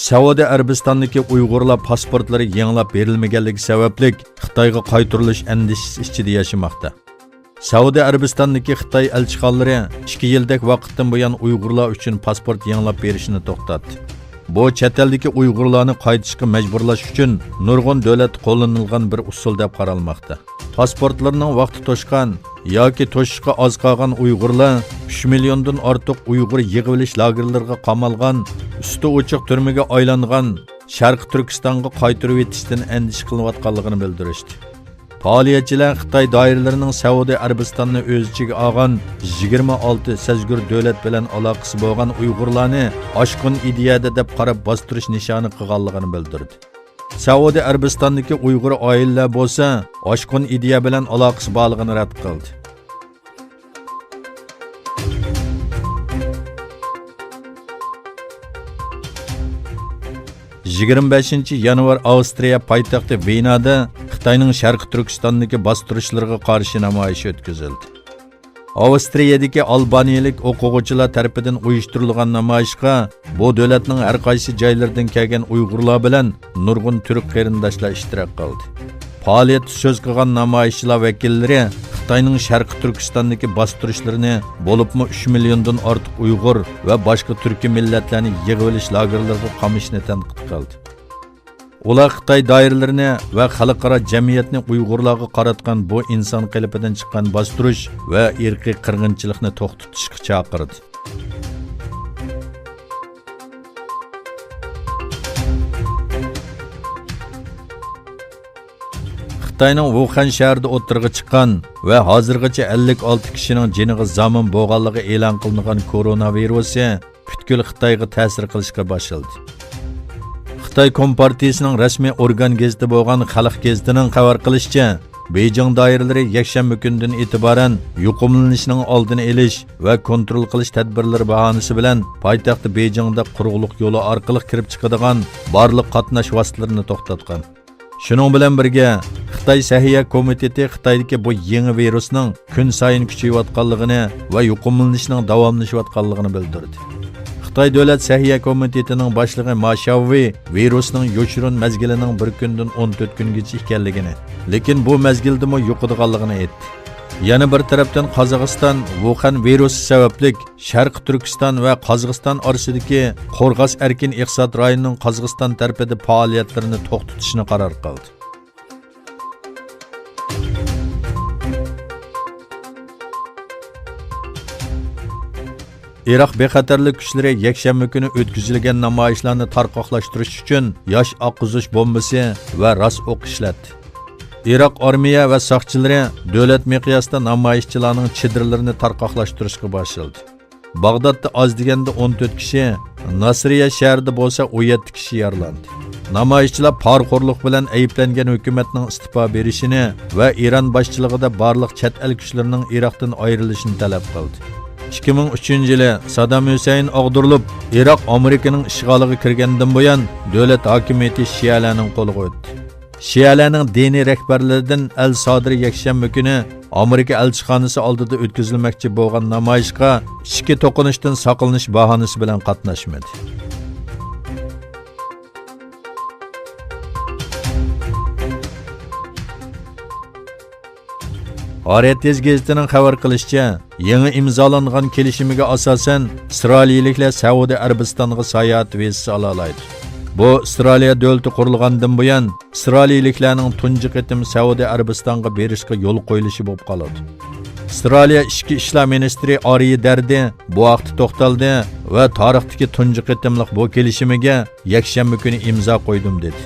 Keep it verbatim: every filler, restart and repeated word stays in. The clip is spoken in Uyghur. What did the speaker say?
سەئۇدى ئەرەبىستاندىكى ئۇيغۇرلار پاسپورتلىرى يېڭىلاپ بېرىلمىگەنلىكى سەۋەبلىك خىتايغا قايتۇرۇلۇش ئەندىشىسى ئىچىدە ياشىماقتا. سەئۇدى ئەرەبىستاندىكى خىتاي ئەلچىخانىلىرى ئىككى يىلدەك ۋاقىتتىن بۇيان ئۇيغۇرلار ئۈچۈن پاسپورت يېڭىلاپ بېرىشنى توختاتتى. بۇ چەت ئەلدىكى ئۇيغۇرلارنى قايتىشقا مەجبۇرلاش ئۈچۈن نۇرغۇن دۆلەتتە قوللىنىلغان بىر ئۇسۇل دەپ قارالماقتا. پاسپورتلىرىنىڭ ۋاقتى توشقان ياكى توشۇشقا ئاز قالغان ئۇيغۇرلار ئۈچ مىليوندىن ئارتۇق ئۇيغۇر يىغىۋېلىش لاگېرلىرىغا قامالغان، ئۈستى ئوچۇق تۈرمىگە ئايلانغان شەرقىي تۈركىستانغا قايتۇرۇۋېتىشتىن ئەندىشە قىلىنىۋاتقانلىقىنى بىلدۈرۈشتى. پائالىيەتچىلەر خىتاي دائىرىلىرىنىڭ سەئۇدى ئەرەبىستاننى ئۆز ئىچىگە ئالغان يىگىرمە ئالتە سەزگۈر دۆلەت بىلەن ئالاقىسى بولغان ئۇيغۇرلارنى ئاشقۇن ئىدىيەدە دەپ قاراپ باستۇرۇش نىشانى قىلغانلىقىنى بىلدۈردى. سەئۇدى ئەرەبىستاندىكى ئۇيغۇر ئائىلىلەر بولسا ئاشقۇن ئىدىيە بىلەن ئالاقىسى بارلىقىنى رەت قىلدى. يىگىرمە بەشىنچى يانۋار ئاۋسترىيە پايتەختى ۋېنادا خىتاينىڭ شەرقىي تۈركىستاندىكى باستۇرۇشلىرىغا قارشى نامايىش ئۆتكۈزۈلدى. ئاۋسترىيەدىكى ئالبانىيىلىك ئوقۇغۇچىلار تەرىپىدىن ئۇيۇشتۇرۇلغان نامايىشقا بۇ دۆلەتنىڭ ھەر قايسى جايلىرىدىن كەلگەن ئۇيغۇرلار بىلەن نۇرغۇن تۈرك قېرىنداشلار ئىشتىراك قىلدى. پائالىيەتتە سۆز قىلغان نامايىشچىلار ۋەكىللىرى خىتاينىڭ شەرقىي تۈركىستاندىكى باستۇرۇشلىرىنى، بولۇپمۇ ئۈچ مىليوندىن ئارتۇق ئۇيغۇر ۋە باشقا تۈركىي مىللەتلەرنى يىغىۋېلىش لاگېرلىرىغا قامىشىنى تەنقىد قىلدى. ئۇلار خىتاي دائىرىلىرىنى ۋە خەلقئارا جەمئىيەتنى ئۇيغۇرلارغا قاراتقان بۇ ئىنسان قېلىپىدىن چىققان باستۇرۇش ۋە ئىرقىي قىرغىنچىلىقنى توختىتىشقا چاقىردى. خىتاينىڭ ۋۇخەن شەھىرىدە ئوتتۇرىغا چىققان ۋە ھازىرغىچە ئەللىك ئالتە كىشىنىڭ جېنىغا زامىن بولغانلىقى ئېلان قىلىنغان كورونا ۋىرۇسى پۈتكۈل خىتايغا تەسىر قىلىشقا باشلىدى. خىتاي كومپارتىيىسىنىڭ رەسمىي ئورگان گېزىتى بولغان خەلق گېزىتىنىڭ خەۋەر قىلىشىچە، بېيجىڭ دائىرىلىرى يەكشەنبە كۈنىدىن ئېتىبارەن يۇقۇملىنىشنىڭ ئالدىنى ئېلىش ۋە كونترول قىلىش تەدبىرلىرى باھانىسى بىلەن پايتەخت بېيجىڭدا قۇرۇقلۇق يولى ئارقىلىق كىرىپ چىقىدىغان بارلىق قاتناش ۋاسىتىلىرىنى توختاتقان. شۇنىڭ بىلەن بىرگە، خىتاي سەھىيە كومىتېتى خىتايدىكى بۇ يېڭى ۋىرۇسنىڭ كۈن سايىن كۈچىيىۋاتقانلىقىنى ۋە يۇقۇملىنىشنىڭ داۋاملىشىۋاتقانلىقىنى بىلدۈردى. خىتاي دۆلەت سەھىيە كومىتېتىنىڭ باشلىقى ما شياۋۋېي ۋىرۇسنىڭ يوشۇرۇن مەزگىلىنىڭ بىر كۈندىن ئون تۆت كۈنگىچە ئىكەنلىكىنى، لېكىن بۇ مەزگىلدىمۇ يوقىدىغانلىقىنى ئېيتتى. يەنە بىر تەرەپتىن، قازاقىستان ۋۇخەن ۋىرۇسى سەۋەبلىك شەرقىي تۈركىستان ۋە قازاقىستان ئارىسىدىكى قورغاس ئەركىن ئىقتىساد رايونىنىڭ قازاقىستان تەرىپىدە پائالىيەتلىرىنى توختىتىشنى قارار قىلدى. ئىراق بىخەتەرلىك كۈچلىرى يەكشەنبە كۈنى ئۆتكۈزۈلگەن نامايىشلارنى تارقاقلاشتۇرۇش ئۈچۈن ياش ئاققۇزۇش بومبىسى ۋە راس ئوق ئىشلەتتى. ئىراق ئارمىيە ۋە ساقچىلىرى دۆلەت مىقياسىدا نامايىشچىلارنىڭ چېدىرلىرىنى تارقاقلاشتۇرۇشقا باشلىدى. باغدادتا ئاز دېگەندە ئون تۆت كىشى، ناسىرىيە شەھىرىدە بولسا ئون يەتتە كىشى يارىلاندى. نامايىشچىلار پارىخورلۇق بىلەن ئەيىبلەنگەن ھۆكۈمەتنىڭ ئىستېپا بېرىشىنى ۋە ئىران باشچىلىقىدا بارلىق چەت ئەل كۈچلىرىنىڭ ئىراقتىن ئايرىلىشىنى تەلەپ قىلدى. ئىككى مىڭ ئۈچىنچى يىلى سادام ھۈسەيىن ئاغدۇرۇلۇپ، ئىراق ئامېرىكىنىڭ ئىشغالىغا كىرگەندىن بۇيان، دۆلەت ھاكىمىيىتى شىئەلەرنىڭ قولىغا ئۆتتى. شىئەلەرنىڭ دىنىي رەھبەرلىرىدىن ئەل سادىر يەكشەنبە كۈنى ئامېرىكا ئەلچىخانىسى ئالدىدا ئۆتكۈزۈلمەكچى بولغان نامايىشقا ئىچكى توقۇنۇشتىن ساقلىنىش باھانىسى بىلەن قاتناشمىدى. ھارىيەت تېز گېزىتىنىڭ خەۋەر قىلىشىچە، يېڭى ئىمزالانغان كېلىشىمگە ئاساسەن، ئىسرائىلىيلىكلەر سەئۇدى ئەرەبىستانغا ساياھەت ۋىزىسى ئالالايدۇ. بۇ، ئىسرائىلىيە دۆلىتى قۇرۇلغاندىن بۇيان، ئىسرائىلىيلىكلەرنىڭ تۇنجى قېتىم سەئۇدى ئەرەبىستانغا بېرىشقا يول قويۇلۇشى بولۇپ قالىدۇ. ئىسرائىلىيە ئىچكى ئىشلار مىنىستىرى ئارىيې دەردى بۇ ھەقتە توختالدى ۋە تارىختىكى تۇنجى قېتىملىق بۇ كېلىشىمىگە يەكشەنبە كۈنى ئىمزا قويدۇم، دېدى.